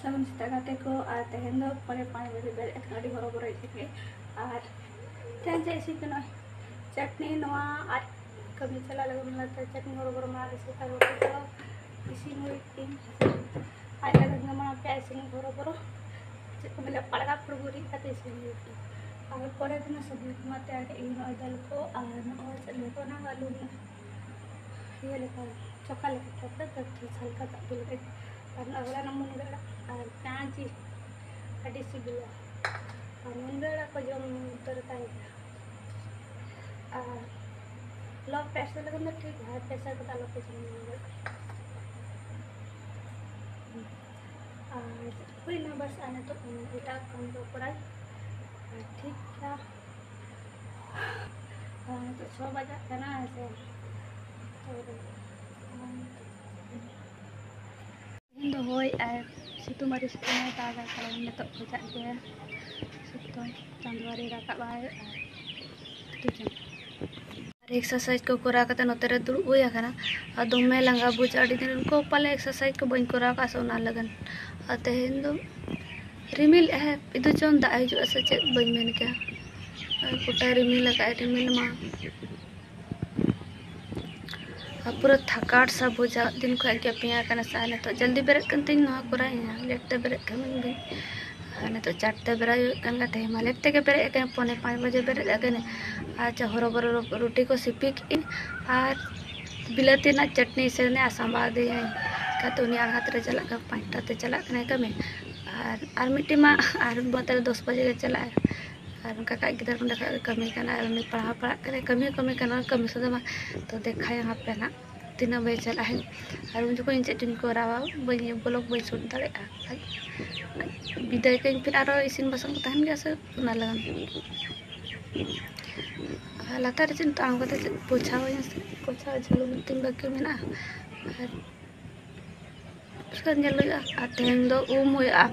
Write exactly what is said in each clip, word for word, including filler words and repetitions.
ᱥᱟᱹᱜᱩᱱ ᱥᱮᱛᱟᱜ ᱜᱟᱛᱮ ᱠᱚ, ᱟᱨ ᱛᱮᱦᱮᱧ ᱫᱚ ᱯᱚᱱᱮ ᱯᱟᱸᱪ ᱵᱟᱡᱮ ᱵᱮᱨᱮᱫ ᱠᱟᱛᱮ ᱟᱹᱰᱤ ᱦᱚᱨᱚᱵᱚᱨᱚ ᱤᱥᱤᱱ ᱦᱩᱭᱩᱜ᱾ ᱟᱨ ᱛᱮᱦᱮᱧ ᱪᱮᱫ ᱤᱥᱤᱱ ᱠᱟᱱᱟ? ᱪᱟᱴᱱᱤ, ᱱᱚᱣᱟ ᱟᱨ ᱠᱟᱹᱢᱤ ᱪᱟᱞᱟᱜ ᱞᱟᱹᱜᱤᱫ ᱚᱱᱟᱛᱮ ᱪᱟᱴᱱᱤ ᱦᱚᱨᱚᱵᱚᱨᱚ ᱢᱟ ᱟᱹᱰᱤ ᱥᱮᱛᱟᱜ ᱨᱮ ᱤᱥᱤᱱ ᱦᱩᱭᱩᱜ ᱛᱤᱧ᱾ ᱟᱡ ᱞᱟᱹᱜᱤᱫ ᱫᱚ ᱢᱟ ᱯᱮ ᱤᱥᱤᱱ ᱦᱚᱨᱚᱵᱚᱨᱚ, ᱪᱮᱫ ᱠᱚ ᱢᱮᱱᱟ, ᱯᱟᱲᱜᱟ ᱯᱷᱩᱲᱜᱩ ᱨᱤᱫ ᱠᱟᱛᱮ ᱤᱥᱤᱱ ᱦᱩᱭᱩᱜ ᱛᱤᱧ᱾ ᱟᱨ ᱯᱚᱨᱮ ᱫᱚ ᱥᱚᱵᱽᱡᱤ ᱠᱚ ᱢᱟ ᱛᱮᱭᱟᱨ ᱠᱮᱫ ᱤᱧ, ᱱᱚᱜᱼᱚᱭ ᱫᱟᱹᱞ ᱠᱚ ᱟᱨ ᱱᱚᱜᱼᱚᱭ ᱪᱮᱫ ᱞᱮᱠᱟ ᱚᱱᱟ ᱟᱹᱞᱩ ᱤᱭᱟᱹ ᱞᱮᱠᱟ, ᱪᱚᱠᱟ ᱞᱮᱠᱟ ᱠᱟᱛᱮ ᱫᱚ ᱦᱟᱞᱠᱟ ᱫᱟᱜ ᱫᱩᱞ ᱠᱟᱛᱮ, ᱟᱨ ᱱᱚᱜᱼᱚᱭ ᱦᱚᱞᱟᱱᱟᱜ ᱢᱩᱱᱜᱟᱹ ᱟᱲᱟᱜ ᱟᱨ ᱯᱮᱸᱭᱟᱡᱽ ᱟᱹᱰᱤ ᱥᱤᱵᱤᱞᱟ᱾ ᱟᱨ ᱢᱩᱱᱜᱟᱹ ᱟᱲᱟᱜ ᱠᱚ ᱡᱚᱢ ᱫᱚᱨᱠᱟᱨ ᱜᱮᱭᱟ᱾ ᱟᱨ low pressure ᱞᱟᱹᱜᱤᱫ ᱫᱚ ᱴᱷᱤᱠ ᱜᱮᱭᱟ, high pressure ᱠᱚᱫᱚ ᱟᱞᱚ ᱯᱮ ᱡᱚᱢ ᱧᱩᱭᱟ᱾ ᱟᱨ ᱦᱩᱭᱱᱟ ᱵᱟᱥ, ᱟᱨ ᱱᱤᱛᱚᱜ ᱮᱴᱟᱜ ᱠᱟᱹᱢᱤ ᱠᱚ ᱠᱚᱨᱟᱣ᱾ ᱟᱨ ᱴᱷᱤᱠ ᱜᱮᱭᱟ, ᱟᱨ ᱱᱤᱛᱚᱜ ᱪᱷᱚ ᱵᱟᱡᱟᱜ ᱠᱟᱱᱟ, ᱦᱮᱸ ᱥᱮ᱾ ᱛᱚ, ᱛᱮᱦᱮᱧ ᱫᱚ ᱦᱚᱭ ᱟᱨ ᱥᱤᱛᱩᱝ ᱟᱹᱰᱤ ᱥᱤᱛᱩᱝ ᱮ ᱫᱟᱜᱟ, ᱠᱟᱨᱚᱱ ᱱᱤᱛᱚᱜ ᱠᱷᱚᱡᱟᱜ ᱜᱮ ᱥᱤᱛᱩᱝ, ᱪᱟᱸᱫᱳ ᱟᱹᱣᱨᱤ ᱨᱟᱠᱟᱵ ᱟᱭ᱾ ᱟᱨ ᱟᱹᱰᱤ ᱡᱳᱨ᱾ ᱟᱨ exercise ᱠᱚ ᱠᱚᱨᱟᱣ ᱠᱟᱛᱮ ᱱᱚᱛᱮ ᱨᱮ ᱫᱩᱲᱩᱵ ᱦᱩᱭ ᱟᱠᱟᱱᱟ᱾ ᱟᱨ ᱫᱚᱢᱮ ᱞᱟᱸᱜᱟ ᱵᱩᱡᱷᱟᱹᱜᱼᱟ, ᱟᱹᱰᱤ ᱫᱤᱱ ᱠᱚ ᱯᱟᱞᱮ exercise ᱠᱚ ᱵᱟᱹᱧ ᱠᱚᱨᱟᱣ ᱠᱟᱜᱼᱟ ᱥᱮ, ᱚᱱᱟ ᱞᱟᱹᱜᱤᱫ᱾ ᱟᱨ ᱛᱮᱦᱮᱧ ᱫᱚ ᱨᱤᱢᱤᱞ ᱮ ᱤᱫᱩ ᱪᱚᱝ ᱫᱟᱜ ᱦᱤᱡᱩᱜᱼᱟ ᱥᱮ ᱪᱮᱫ, ᱵᱟᱹᱧ ᱢᱮᱱ ᱠᱮᱭᱟ᱾ ᱟᱨ ᱜᱚᱴᱟ ᱨᱤᱢᱤᱞ ᱟᱠᱟᱫ ᱟᱭ, ᱨᱤᱢᱤᱞ ᱢᱟ᱾ ᱟᱨ ᱯᱩᱨᱟᱹ ᱛᱷᱟᱠᱟᱲ ᱥᱟ ᱵᱩᱡᱷᱟᱹᱜ, ᱫᱤᱱ ᱠᱷᱚᱱ ᱜᱮ ᱯᱮᱭᱟ ᱠᱟᱱᱟ ᱥᱮ᱾ ᱟᱨ ᱱᱤᱛᱚᱜ ᱡᱚᱞᱫᱤ ᱵᱮᱨᱮᱫ ᱠᱟᱱ ᱛᱤᱧ ᱱᱚᱣᱟ ᱠᱚᱨᱟᱣ ᱤᱧ, late ᱛᱮ ᱵᱮᱨᱮᱫ ᱠᱟᱱ ᱵᱟᱹᱧ᱾ ᱟᱨ ᱱᱤᱛᱚᱜ ᱪᱟᱨᱴᱮ ᱵᱮᱨᱮᱫ ᱦᱩᱭᱩᱜ ᱠᱟᱱ ᱜᱮ, ᱛᱮᱦᱮᱧ ᱢᱟ late ᱛᱮᱜᱮ ᱵᱮᱨᱮᱫ ᱟᱠᱟᱱᱟ, ᱯᱚᱱᱮ ᱯᱟᱸᱪ ᱵᱟᱡᱮ ᱵᱮᱨᱮᱫ ᱟᱠᱟᱱᱟ᱾ ᱟᱨ ᱪᱟ ᱦᱚᱨᱚ ᱵᱚᱨᱚ ᱨᱩᱴᱤ ᱠᱚ ᱥᱤᱯᱤ ᱠᱮᱫᱟᱹᱧ ᱟᱨ ᱵᱤᱞᱟᱹᱛᱤ ᱨᱮᱱᱟᱜ ᱪᱟᱴᱱᱤ ᱤᱥᱤᱱ ᱟᱨ ᱥᱟᱢᱵᱟᱣ ᱟᱫᱮᱭᱟᱹᱧ᱾ ᱪᱤᱠᱟᱹᱛᱮ ᱩᱱᱤ ᱟᱬᱜᱟᱛ ᱨᱮ ᱪᱟᱞᱟᱜ ᱠᱟᱱᱟ, ᱯᱟᱸᱪᱴᱟ ᱛᱮ ᱪᱟᱞᱟᱜ ᱠᱟᱱᱟᱭ ᱠᱟᱹᱢᱤ᱾ ᱟᱨ, ᱟᱨ ᱢᱤᱫᱴᱮᱱ ᱢᱟ ᱟᱨ ᱱᱚᱛᱮ ᱨᱮ ᱫᱚᱥ ᱵᱟᱡᱮ ᱜᱮ ᱪᱟᱞᱟᱜᱼᱟᱭ᱾ ᱟᱨ ᱚᱱᱠᱟ ᱠᱷᱟᱡ ᱜᱤᱫᱟᱹᱨ ᱱᱚᱸᱰᱮ ᱠᱷᱚᱡ ᱜᱮ ᱠᱟᱹᱢᱤ ᱠᱟᱱᱟ, ᱟᱨ ᱩᱱᱤ ᱯᱟᱲᱦᱟᱣ ᱯᱟᱲᱦᱟᱜ ᱠᱟᱱᱟᱭ, ᱠᱟᱹᱢᱤ ᱦᱚᱸ ᱠᱟᱹᱢᱤ ᱠᱟᱱᱟ, ᱠᱟᱹᱢᱤ ᱥᱟᱶᱛᱮ ᱢᱟ᱾ ᱛᱚ ᱫᱮᱠᱷᱟᱭᱟᱢ ᱦᱟᱯᱮ ᱱᱟᱜ ᱛᱤᱱᱟᱹᱜ ᱵᱟᱡᱮ ᱪᱟᱞᱟᱜ ᱟᱭ᱾ ᱟᱨ ᱩᱱ ᱡᱚᱠᱷᱚᱱ ᱤᱧ ᱪᱮᱫ ᱪᱚᱧ ᱠᱚᱨᱟᱣᱟ, ᱵᱟᱹᱧ, vlog ᱵᱟᱹᱧ shoot ᱫᱟᱲᱮᱭᱟᱜᱼᱟ᱾ ᱵᱤᱫᱟᱹᱭ ᱠᱟᱹᱧ ᱯᱷᱤᱨ ᱟᱨᱚ ᱤᱥᱤᱱ ᱵᱟᱥᱟᱝ ᱠᱚ ᱛᱟᱦᱮᱱ ᱜᱮᱭᱟ ᱥᱮ, ᱚᱱᱟ ᱞᱟᱹᱜᱤᱫ᱾ ᱟᱨ ᱞᱟᱛᱟᱨ ᱨᱮ ᱪᱮᱫ ᱟᱬᱜᱚ ᱠᱟᱛᱮ ᱪᱮᱫ ᱯᱳᱪᱷᱟᱣ ᱟᱹᱧ ᱥᱮ, ᱯᱳᱪᱷᱟᱣ ᱡᱷᱟᱹᱲᱩ ᱢᱤᱫᱴᱮᱱ ᱵᱟᱹᱠᱤ ᱢᱮᱱᱟᱜᱼᱟ᱾ ᱟᱨ ᱯᱚᱨᱤᱥᱠᱟᱨ ᱧᱮᱞ ᱦᱩᱭᱩᱜᱼᱟ᱾ ᱟᱨ ᱛᱮᱦᱮᱧ ᱫᱚ ᱩᱢ ᱦᱩᱭᱩᱜᱼᱟ,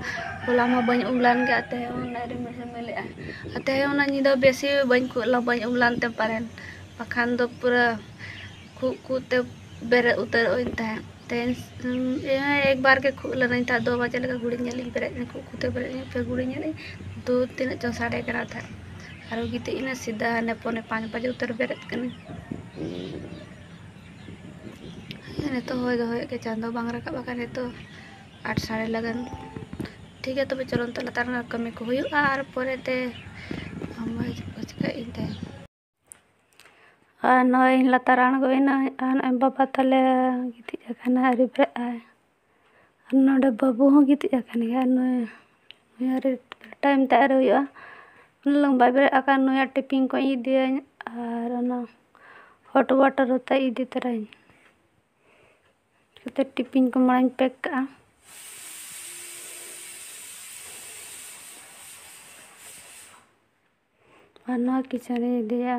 ᱦᱚᱞᱟ ᱢᱟ ᱵᱟᱹᱧ ᱩᱢ ᱞᱮᱱ ᱜᱮᱭᱟ, ᱛᱮᱦᱮᱧ ᱦᱚᱸ ᱩᱱᱟᱹᱜ ᱨᱤᱢᱤᱞ ᱨᱤᱢᱤᱞᱮᱜᱼᱟ᱾ ᱟᱨ ᱛᱮᱦᱮᱧ ᱚᱱᱟ ᱧᱤᱫᱟᱹ ᱵᱮᱥᱤ ᱵᱟᱹᱧ ᱠᱷᱩᱜ ᱞᱮᱱᱟ, ᱵᱟᱹᱧ ᱩᱢ ᱞᱮᱱ ᱛᱮ ᱯᱟᱨᱮᱱ, ᱵᱟᱠᱷᱟᱱ ᱫᱚ ᱯᱩᱨᱟᱹ ᱠᱷᱩᱜ ᱠᱷᱩᱜ ᱛᱮ ᱵᱮᱨᱮᱫ ᱩᱛᱟᱹᱨᱚᱜ ᱟᱹᱧ ᱛᱟᱦᱮᱸᱫ᱾ ᱮᱠ ᱵᱟᱨ ᱜᱮ ᱠᱷᱩᱜ ᱞᱮᱱᱟᱹᱧ, ᱛᱟᱦᱮᱸᱫ ᱫᱚ ᱵᱟᱡᱮ ᱞᱮᱠᱟ ᱜᱷᱩᱲᱤᱧ ᱧᱮᱞ ᱤᱧ ᱵᱮᱨᱮᱫ ᱮᱱᱟ, ᱠᱷᱩᱜ ᱠᱷᱩᱜ ᱛᱮ ᱵᱮᱨᱮᱫ ᱮᱱᱟ, ᱯᱷᱤᱨ ᱜᱷᱩᱲᱤᱧ ᱧᱮᱞ ᱤᱧ ᱫᱩ ᱛᱤᱱᱟᱹᱜ ᱪᱚᱝ ᱥᱟᱰᱮ ᱠᱟᱱᱟ ᱛᱟᱦᱮᱸᱫ᱾ ᱟᱨᱚ ᱜᱤᱛᱤᱡ ᱮᱱᱟ ᱥᱤᱫᱷᱟ ᱦᱟᱱᱮ ᱯᱚᱱᱮ ᱯᱟᱸᱪ ᱵᱟᱡᱮ ᱩᱛᱟᱹᱨ ᱵᱮᱨᱮᱫ ᱠᱟᱹᱱᱟᱹᱧ᱾ ᱱᱤᱛᱚᱜ ᱦᱚᱭ ᱫᱚᱦᱚᱭᱮᱫ ᱜᱮ, ᱪᱟᱸᱫᱚ ᱵᱟᱝ ᱨᱟᱠᱟᱵ ᱟᱠᱟᱱ ᱱᱤᱛᱚᱜ ᱟᱴ ᱥᱟᱲᱮ ᱞᱟᱜᱟᱱ᱾ ᱴᱷᱤᱠ ᱜᱮᱭᱟ, ᱛᱚᱵᱮ ᱪᱚᱞᱚᱱ ᱛᱚ ᱞᱟᱛᱟᱨ ᱨᱮᱱᱟᱜ ᱠᱟᱹᱢᱤ ᱠᱚ ᱦᱩᱭᱩᱜᱼᱟ, ᱟᱨ ᱯᱚᱨᱮᱛᱮ ᱟᱢ ᱪᱮᱠᱟᱜ ᱤᱧ ᱛᱟᱭᱚᱢ᱾ ᱟᱨ ᱱᱚᱜᱼᱚᱭ ᱤᱧ ᱞᱟᱛᱟᱨ ᱟᱬᱜᱚᱭᱮᱱᱟ, ᱟᱨ ᱱᱚᱜᱼᱚᱭ ᱵᱟᱵᱟ ᱛᱟᱞᱮ ᱜᱤᱛᱤᱡ ᱟᱠᱟᱱᱟ, ᱟᱹᱣᱨᱤ ᱵᱮᱨᱮᱫ ᱟᱭ᱾ ᱟᱨ ᱱᱚᱰᱮ ᱵᱟᱹᱵᱩ ᱦᱚᱸ ᱜᱤᱛᱤᱡ ᱟᱠᱟᱱ ᱜᱮᱭᱟ, ᱱᱩᱭ, ᱱᱩᱭ ᱟᱹᱣᱨᱤ time ᱛᱮ ᱟᱹᱣᱨᱤ ᱦᱩᱭᱩᱜᱼᱟ, ᱩᱱᱟᱹᱜ ᱞᱚᱜᱚᱱ ᱵᱟᱭ ᱵᱮᱨᱮᱫ ᱟᱠᱟᱱ᱾ ᱱᱩᱭᱟᱜ ᱴᱤᱯᱤᱱ ᱠᱚᱧ ᱤᱫᱤᱭᱟᱹᱧ, ᱟᱨ ᱚᱱᱟ hot water ᱦᱚᱸ ᱛᱟᱭ ᱤᱫᱤ ᱛᱚᱨᱟᱭᱟᱹᱧ᱾ ᱠᱟᱛᱮ ᱴᱤᱯᱤᱱ ᱠᱚ ᱢᱟᱲᱟᱝ pack ᱠᱟᱜᱼᱟ᱾ ᱟᱨ ᱱᱚᱣᱟ kitchen ᱨᱮ ᱤᱫᱤᱭᱟ᱾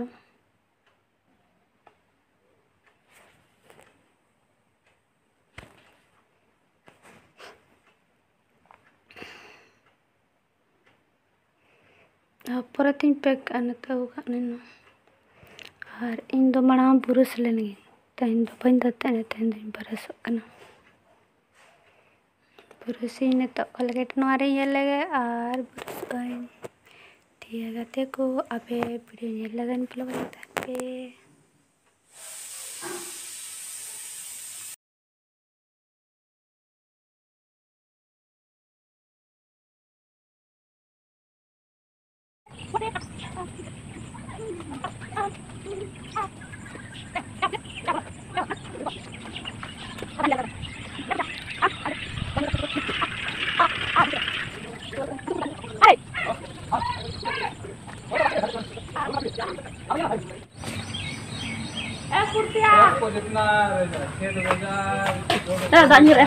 ᱟᱨ ᱯᱚᱨᱮ ᱛᱤᱧ pack ᱠᱟᱜᱼᱟ, ᱱᱤᱛᱚᱜ ᱟᱹᱜᱩ ᱠᱟᱜ ᱱᱤᱧ᱾ ᱟᱨ ᱤᱧ ᱫᱚ ᱢᱟᱲᱟᱝ ᱵᱩᱨᱩᱥ ᱞᱮᱱ ᱜᱤᱧ, ᱛᱮᱦᱮᱧ ᱫᱚ ᱵᱟᱹᱧ ᱫᱟᱹᱛᱟᱹᱜ ᱮᱱᱟ, ᱛᱮᱦᱮᱧ ᱫᱚᱧ ᱵᱨᱟᱥᱚᱜ ᱠᱟᱱᱟ᱾ ᱵᱨᱟᱥᱤᱧ ᱱᱤᱛᱚᱜ Colgate ᱱᱚᱣᱟ ᱨᱮᱧ ᱧᱮᱞ ᱞᱮᱜᱮ ᱟᱨ ᱵᱨᱟᱥᱚᱜ ᱟᱹᱧ᱾ ᱴᱷᱤᱠ ᱜᱮᱭᱟ ᱜᱟᱛᱮ ᱠᱚ, ᱟᱯᱮ video ᱧᱮᱞ ᱞᱟᱹᱜᱤᱫ follow ᱠᱟᱛᱮ ᱛᱟᱦᱮᱱ ᱯᱮ᱾ ᱫᱟᱜ ᱧᱩᱨ ᱨᱮ᱾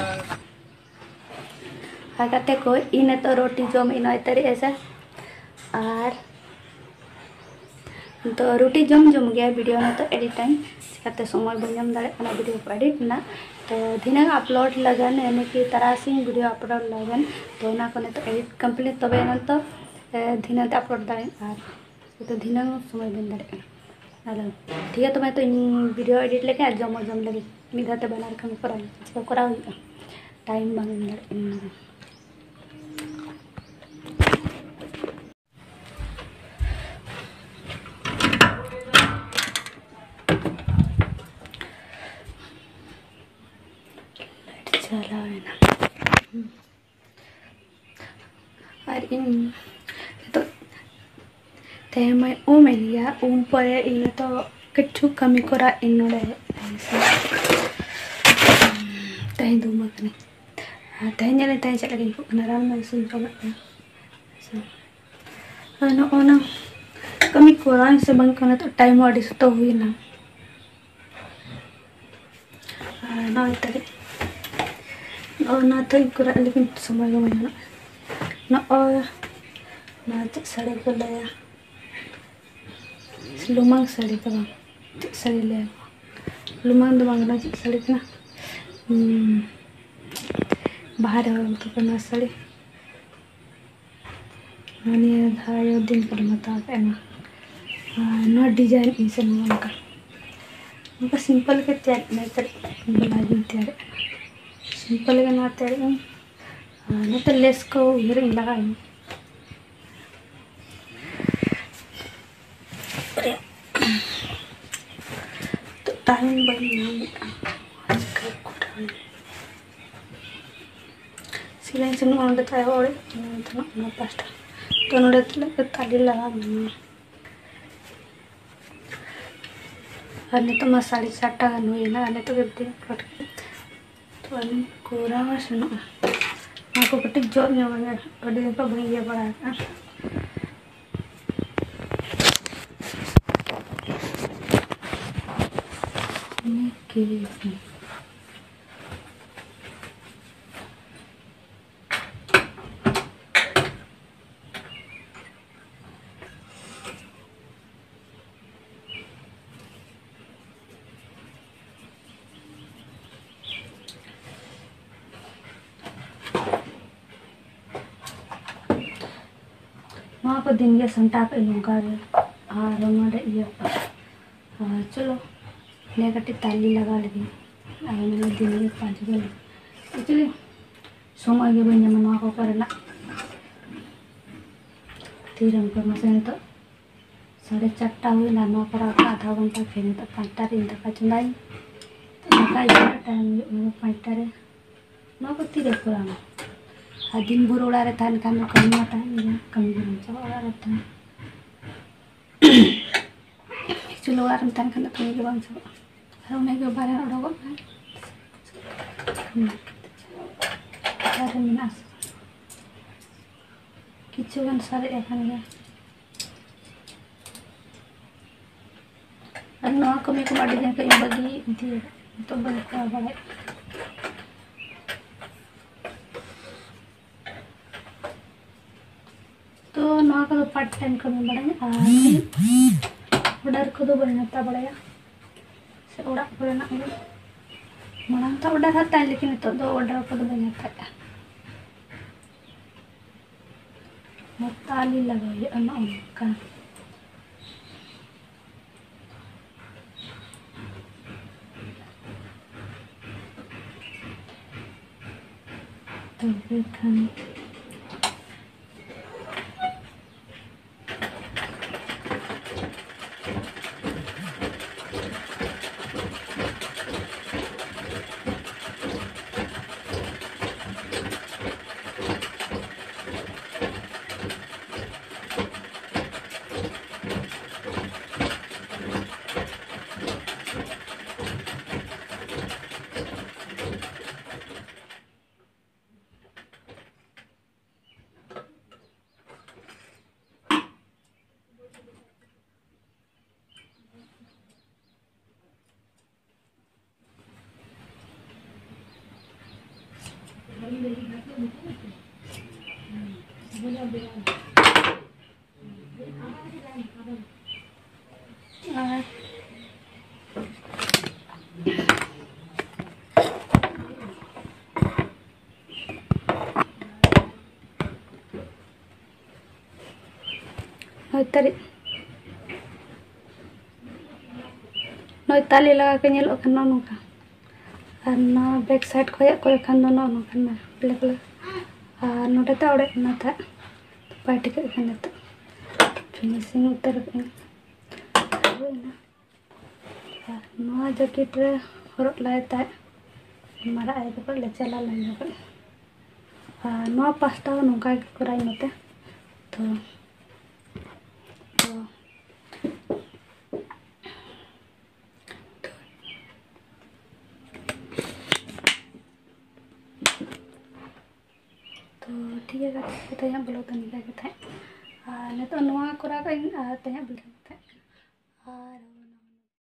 ᱟᱨ ᱜᱟᱛᱮ ᱠᱚ, ᱤᱧ ᱱᱤᱛᱚᱜ ᱨᱩᱴᱤ ᱡᱚᱢ ᱤᱧ ᱱᱚᱭ ᱛᱟᱹᱨᱤ ᱮᱥᱮ᱾ ᱟᱨ ᱱᱤᱛᱚᱜ ᱨᱩᱴᱤ ᱡᱚᱢ ᱡᱚᱢ ᱜᱮ video ᱱᱤᱛᱚᱜ edit ᱟᱹᱧ, ᱪᱤᱠᱟᱹᱛᱮ ᱥᱚᱢᱚᱭ ᱵᱟᱹᱧ ᱧᱟᱢ ᱫᱟᱲᱮᱭᱟᱜ ᱠᱟᱱᱟ video ᱠᱚ edit ᱨᱮᱱᱟᱜ᱾ ᱛᱚ ᱫᱷᱤᱱᱟᱹᱝ upload ᱞᱟᱹᱜᱤᱫ, ᱭᱟᱱᱤ ᱠᱤ ᱛᱟᱨᱟᱥᱤᱧ video upload ᱞᱟᱹᱜᱤᱫ᱾ ᱛᱚ ᱚᱱᱟ ᱠᱚ ᱱᱤᱛᱚᱜ edit complete, ᱛᱚᱵᱮ ᱮᱱᱟᱝ ᱛᱚ, ᱮ, ᱫᱷᱤᱱᱟᱹᱝ ᱛᱮ upload ᱫᱟᱲᱮᱭᱟᱜᱼᱟ᱾ ᱟᱨ ᱱᱤᱛᱚᱜ ᱫᱷᱤᱱᱟᱹᱝ ᱥᱚᱢᱚᱭ ᱵᱟᱹᱧ ᱫᱟᱲᱮᱭᱟᱜ ᱠᱟᱱᱟ᱾ ᱟᱫᱚ ᱴᱷᱤᱠ ᱜᱮᱭᱟ, ᱛᱚᱵᱮ ᱱᱤᱛᱚᱜ ᱤᱧ video edit ᱞᱮᱜᱮ ᱟᱨ ᱡᱚᱢ ᱦᱚᱸ ᱡᱚᱢ ᱞᱮᱜᱮ᱾ ᱢᱤᱫ ᱫᱷᱟᱣ ᱛᱮ ᱵᱟᱱᱟᱨ ᱠᱟᱹᱢᱤ ᱠᱚᱨᱟᱣ ᱦᱩᱭᱩᱜᱼᱟ, ᱪᱤᱠᱟᱹ ᱠᱚᱨᱟᱣ ᱦᱩᱭᱩᱜᱼᱟ, ᱴᱟᱭᱤᱢ ᱵᱟᱝ ᱮᱢ ᱫᱟᱲᱮᱭᱟᱜ ᱠᱟᱱᱟ ᱚᱱᱟ ᱫᱚ᱾ ᱞᱟᱭᱤᱴ ᱪᱟᱞᱟᱣ ᱮᱱᱟ᱾ ᱟᱨ ᱤᱧ ᱱᱤᱛᱚᱜ ᱛᱮᱦᱮᱧ ᱢᱟᱭ ᱩᱢ ᱮᱱ ᱜᱮᱭᱟ, ᱩᱢ ᱯᱚᱨᱮ ᱤᱧ ᱱᱤᱛᱚᱜ ᱠᱤᱪᱷᱩ ᱠᱟᱹᱢᱤ ᱠᱚᱨᱟᱣ ᱤᱧ ᱱᱚᱰᱮ᱾ ᱛᱮᱦᱮᱧ ᱫᱚ ᱩᱢ ᱟᱠᱟᱱᱟᱹᱧ᱾ ᱟᱨ ᱛᱮᱦᱮᱧ ᱧᱮᱞ ᱛᱮᱦᱮᱧ ᱪᱮᱫ ᱞᱮᱠᱟᱧ ᱟᱹᱭᱠᱟᱹᱜ ᱠᱟᱱᱟ, ᱨᱟᱱ ᱢᱟ ᱤᱥᱤᱱ ᱡᱚᱢᱮᱫ ᱠᱟᱱᱟ᱾ ᱟᱨ ᱱᱚᱜᱼᱚ ᱱᱟ ᱠᱟᱹᱢᱤ ᱠᱚᱨᱟᱣ ᱤᱧ ᱥᱮ ᱵᱟᱝ ᱠᱟᱱᱟ, ᱛᱚ ᱴᱟᱭᱤᱢ ᱦᱚᱸ ᱟᱹᱰᱤ ᱥᱚᱠᱛᱚ ᱦᱩᱭᱱᱟ᱾ ᱟᱨ ᱱᱚᱜᱼᱚᱭ ᱛᱟᱦᱞᱮ ᱱᱚᱜᱼᱚ ᱱᱟ ᱛᱚ ᱤᱧ ᱠᱚᱨᱟᱜ ᱞᱟᱹᱜᱤᱫ ᱥᱚᱢᱚᱭ ᱜᱮ ᱵᱟᱹᱧ ᱧᱟᱢᱟ᱾ ᱱᱚᱜᱼᱚᱭ ᱱᱚᱣᱟ ᱪᱮᱫ ᱥᱟᱹᱲᱤ ᱠᱚ ᱞᱟᱹᱭᱟ, ᱞᱩᱢᱟᱝ ᱥᱟᱹᱲᱤ ᱫᱚ ᱵᱟᱝ, ᱪᱮᱫ ᱥᱟᱹᱲᱤ ᱞᱟᱹᱭᱟ ᱠᱚ? ᱞᱩᱢᱟᱝ ᱫᱚ ᱵᱟᱝ ᱠᱟᱱᱟ, ᱪᱮᱫ ᱥᱟᱹᱲᱤ ᱠᱟᱱᱟ? ᱦᱩᱸ, ᱵᱟᱦᱟ ᱨᱮ ᱦᱚᱨᱚᱜ ᱫᱚ ᱠᱟᱱᱟ ᱥᱟᱹᱲᱤ᱾ ᱱᱤᱭᱟᱹ ᱫᱷᱟᱣ ᱫᱤᱱ ᱠᱟᱞᱚᱢ ᱦᱟᱛᱟᱣ ᱠᱮᱫᱼᱟ ᱱᱚᱣᱟ᱾ ᱟᱨ ᱱᱚᱣᱟ ᱰᱤᱡᱟᱭᱤᱱ ᱤᱧ ᱥᱮ ᱱᱚᱣᱟ ᱚᱱᱠᱟ, ᱚᱱᱠᱟ ᱥᱤᱢᱯᱚᱞ ᱜᱮ ᱛᱮᱭᱟᱨ ᱮᱱᱟ, ᱵᱞᱟᱣᱩᱡᱽ ᱤᱧ ᱛᱮᱭᱟᱨᱮᱫᱼᱟ᱾ ᱥᱤᱢᱯᱚᱞ ᱜᱮ ᱱᱚᱣᱟ ᱛᱮᱭᱟᱨᱮᱫ ᱟᱹᱧ᱾ ᱟᱨ ᱱᱚᱛᱮ ᱞᱮᱥ ᱠᱚ ᱩᱭᱦᱟᱹᱨ ᱤᱧ ᱞᱟᱜᱟᱣ ᱤᱧ᱾ ᱛᱚ ᱴᱟᱭᱤᱢ ᱵᱟᱹᱧ ᱧᱟᱢᱮᱫᱼᱟ᱾ ᱪᱤᱠᱟᱹ ᱠᱚᱨᱟᱣ ᱤᱧ? ᱥᱤᱞᱟᱹᱭ ᱥᱮᱱᱚᱜᱼᱟ ᱚᱸᱰᱮ ᱛᱟᱭ ᱦᱚᱲ, ᱚᱱᱟ ᱯᱟᱥᱴᱟ᱾ ᱛᱚ ᱱᱚᱰᱮ ᱛᱤᱱᱟᱹᱜ ᱠᱚ ᱛᱟᱞᱮ ᱞᱟᱜᱟᱣ ᱢᱮᱱᱟᱜᱼᱟ᱾ ᱟᱨ ᱱᱤᱛᱚᱜ ᱢᱟ ᱥᱟᱲᱮ ᱪᱟᱨᱴᱟ ᱜᱟᱱ ᱦᱩᱭᱮᱱᱟ, ᱟᱨ ᱱᱤᱛᱚᱜ ᱜᱮ ᱵᱨᱮᱠᱯᱷᱟᱥᱴ ᱠᱟᱛᱮ ᱛᱚ ᱟᱹᱞᱤᱧ ᱠᱚᱨᱟᱣ ᱥᱮᱱᱚᱜᱼᱟ᱾ ᱚᱱᱟ ᱠᱚ ᱠᱟᱹᱴᱤᱡ ᱡᱚᱜ ᱧᱚᱜ ᱟᱹᱧ, ᱟᱹᱰᱤ ᱫᱤᱱ ᱠᱷᱚᱱ ᱵᱟᱹᱧ ᱤᱭᱟᱹ ᱵᱟᱲᱟ ᱟᱠᱟᱫᱼᱟ᱾ ᱱᱤᱭᱟᱹ ᱠᱤ ᱱᱚᱣᱟ ᱠᱚ ᱫᱤᱱ ᱜᱮ ᱥᱟᱢᱴᱟᱣ ᱠᱟᱜ ᱟᱹᱧ ᱱᱚᱝᱠᱟ ᱜᱮ᱾ ᱟᱨ ᱱᱚᱰᱮ ᱤᱭᱟᱹ, ᱟᱨ ᱪᱚᱞᱚ ᱱᱤᱭᱟᱹ ᱠᱟᱹᱴᱤᱡ ᱛᱟᱞᱮ ᱞᱟᱜᱟᱣ ᱞᱮᱜᱮ᱾ ᱟᱨ ᱢᱟᱱᱮ ᱫᱤᱱ ᱜᱮ ᱯᱟᱸᱪ ᱵᱟᱡᱮ᱾ Actually, ᱥᱚᱢᱚᱭ ᱜᱮ ᱵᱟᱹᱧ ᱧᱟᱢᱟ ᱱᱚᱣᱟ ᱠᱚ ᱠᱚᱨᱮᱱᱟᱜ᱾ ᱛᱤᱨᱮᱢ ᱠᱟᱹᱢᱤ ᱥᱮ ᱱᱤᱛᱚᱜ ᱥᱟᱲᱮ ᱪᱟᱨᱴᱟ ᱦᱩᱭᱱᱟ, ᱱᱚᱣᱟ ᱠᱚᱨᱟᱣ ᱠᱟᱜ ᱟᱫᱷᱟ ᱜᱷᱚᱱᱴᱟ, ᱯᱷᱤᱨ ᱱᱤᱛᱚᱜ ᱯᱟᱸᱪᱴᱟ ᱨᱮ ᱤᱧ ᱫᱟᱠᱟ ᱪᱚᱸᱫᱟᱭᱟᱹᱧ᱾ ᱫᱟᱠᱟ ᱤᱥᱤᱱ ᱨᱮᱱᱟᱜ time ᱦᱩᱭᱩᱜ ᱠᱟᱱᱟ ᱯᱟᱸᱪᱴᱟ ᱨᱮ᱾ ᱱᱚᱣᱟ ᱠᱚ ᱛᱤᱨᱮ ᱠᱚᱨᱟᱣᱟ? ᱟᱨ ᱫᱤᱱ ᱵᱷᱳᱨ ᱚᱲᱟᱜ ᱨᱮ ᱛᱟᱦᱮᱱ ᱠᱷᱟᱱ ᱫᱚ ᱠᱟᱹᱢᱤ ᱢᱟ ᱛᱟᱦᱮᱱ ᱜᱮᱭᱟ, ᱠᱟᱹᱢᱤ ᱜᱮ ᱵᱟᱝ ᱪᱟᱵᱟᱜᱼᱟ ᱚᱲᱟᱜ ᱨᱮ ᱛᱟᱦᱮᱱ᱾ Actually ᱚᱲᱟᱜ ᱨᱮᱢ ᱛᱟᱦᱮᱱ ᱠᱷᱟᱱ ᱫᱚ ᱠᱟᱹᱢᱤ ᱜᱮ ᱵᱟᱝ ᱪᱟᱵᱟᱜᱼᱟ᱾ ᱟᱨ ᱩᱱᱤ ᱜᱮ ᱵᱟᱦᱨᱮ ᱚᱰᱚᱠᱚᱜ ᱠᱟᱱ᱾ ᱚᱠᱟᱨᱮ ᱢᱮᱱᱟᱜᱼᱟ? ᱠᱤᱪᱷᱩ ᱜᱟᱱ ᱥᱟᱨᱮᱡ ᱟᱠᱟᱱ ᱜᱮᱭᱟ᱾ ᱟᱨ ᱱᱚᱣᱟ ᱠᱟᱹᱢᱤ ᱠᱚᱢᱟ ᱟᱹᱰᱤ ᱫᱤᱱ ᱠᱷᱚᱱ ᱤᱧ ᱵᱟᱹᱜᱤ ᱤᱫᱤᱭᱮᱫᱟ, ᱱᱤᱛᱚᱜ ᱵᱟᱹᱧ ᱠᱚᱨᱟᱣ ᱵᱟᱲᱟᱭᱮᱫ᱾ ᱛᱚ ᱱᱚᱣᱟ ᱠᱚᱫᱚ part time ᱠᱟᱹᱢᱤ ᱵᱟᱲᱟᱭᱟ, ᱟᱨ order ᱠᱚᱫᱚ ᱵᱟᱹᱧ ᱦᱟᱛᱟᱣ ᱵᱟᱲᱟᱭᱟ, ᱥᱮ ᱚᱲᱟᱜ ᱠᱚᱨᱮᱱᱟᱜ ᱜᱮ᱾ ᱢᱟᱲᱟᱝ ᱫᱚ order ᱦᱟᱛᱟᱣ, ᱞᱮᱠᱤᱱ ᱱᱤᱛᱚᱜ ᱫᱚ order ᱠᱚᱫᱚ ᱵᱟᱹᱧ ᱦᱟᱛᱟᱣᱮᱫᱼᱟ᱾ ᱛᱟᱞᱤ ᱞᱟᱜᱟᱣ ᱦᱩᱭᱩᱜᱼᱟ ᱱᱚᱜᱼᱚ ᱱᱚᱝᱠᱟ᱾ ᱛᱚᱵᱮ ᱠᱷᱟᱱ ᱟᱨ ᱱᱚᱭ ᱛᱟᱹᱨᱤ-, ᱱᱚᱭ ᱛᱟᱞᱮ ᱞᱟᱜᱟ ᱠᱚ ᱧᱮᱞᱚᱜ ᱠᱟᱱᱟ ᱱᱚᱜᱼᱚ ᱱᱚᱝᱠᱟ᱾ ᱟᱨ ᱱᱚᱣᱟ back side ᱠᱷᱚᱱᱟᱜ ᱠᱚᱭᱚᱜ ᱠᱷᱟᱱ ᱫᱚ ᱱᱚᱜᱼᱚ ᱱᱚᱝᱠᱟᱱ ᱵᱮᱞᱮ ᱵᱮᱞᱮ᱾ ᱟᱨ ᱱᱚᱰᱮ ᱫᱚ ᱚᱲᱮᱡ ᱮᱱᱟ ᱛᱟᱦᱮᱸᱫ, ᱵᱟᱭ ᱴᱷᱤᱠᱟᱹᱜ ᱠᱟᱱᱟ ᱱᱤᱛᱚᱜ᱾ Finishing ᱩᱛᱟᱹᱨ ᱠᱟᱜ ᱟᱹᱧ᱾ ᱦᱩᱭᱱᱟ᱾ ᱟᱨ ᱱᱚᱣᱟ jacket ᱨᱮ ᱦᱚᱨᱚᱜ ᱞᱟᱭ ᱛᱟᱦᱮᱸᱫ ᱢᱟᱨᱟᱜ ᱟᱭ ᱡᱚᱠᱷᱚᱱ ᱞᱮ ᱪᱟᱞᱟᱣ ᱞᱮᱱ ᱡᱚᱠᱷᱚᱱ᱾ ᱟᱨ ᱱᱚᱣᱟ ᱯᱟᱥᱴᱟ ᱦᱚᱸ ᱱᱚᱝᱠᱟ ᱜᱮ ᱠᱚᱨᱟᱣ ᱤᱧ ᱱᱚᱛᱮ᱾ ᱛᱚ, ᱛᱚ, ᱛᱚ ᱴᱷᱤᱠ ᱜᱮᱭᱟ ᱜᱟᱛᱮ ᱠᱚ, ᱛᱮᱦᱮᱧᱟᱜ vlog ᱫᱚ ᱱᱤᱝᱠᱟ ᱜᱮ ᱛᱟᱦᱮᱸᱫ᱾ ᱟᱨ ᱱᱤᱛᱚᱜ ᱱᱚᱣᱟ ᱠᱚᱨᱟᱣ ᱠᱟᱜ ᱟᱹᱧ, ᱟᱨ ᱛᱮᱦᱮᱧᱟᱜ vlog ᱫᱚ ᱛᱟᱦᱮᱸᱫ᱾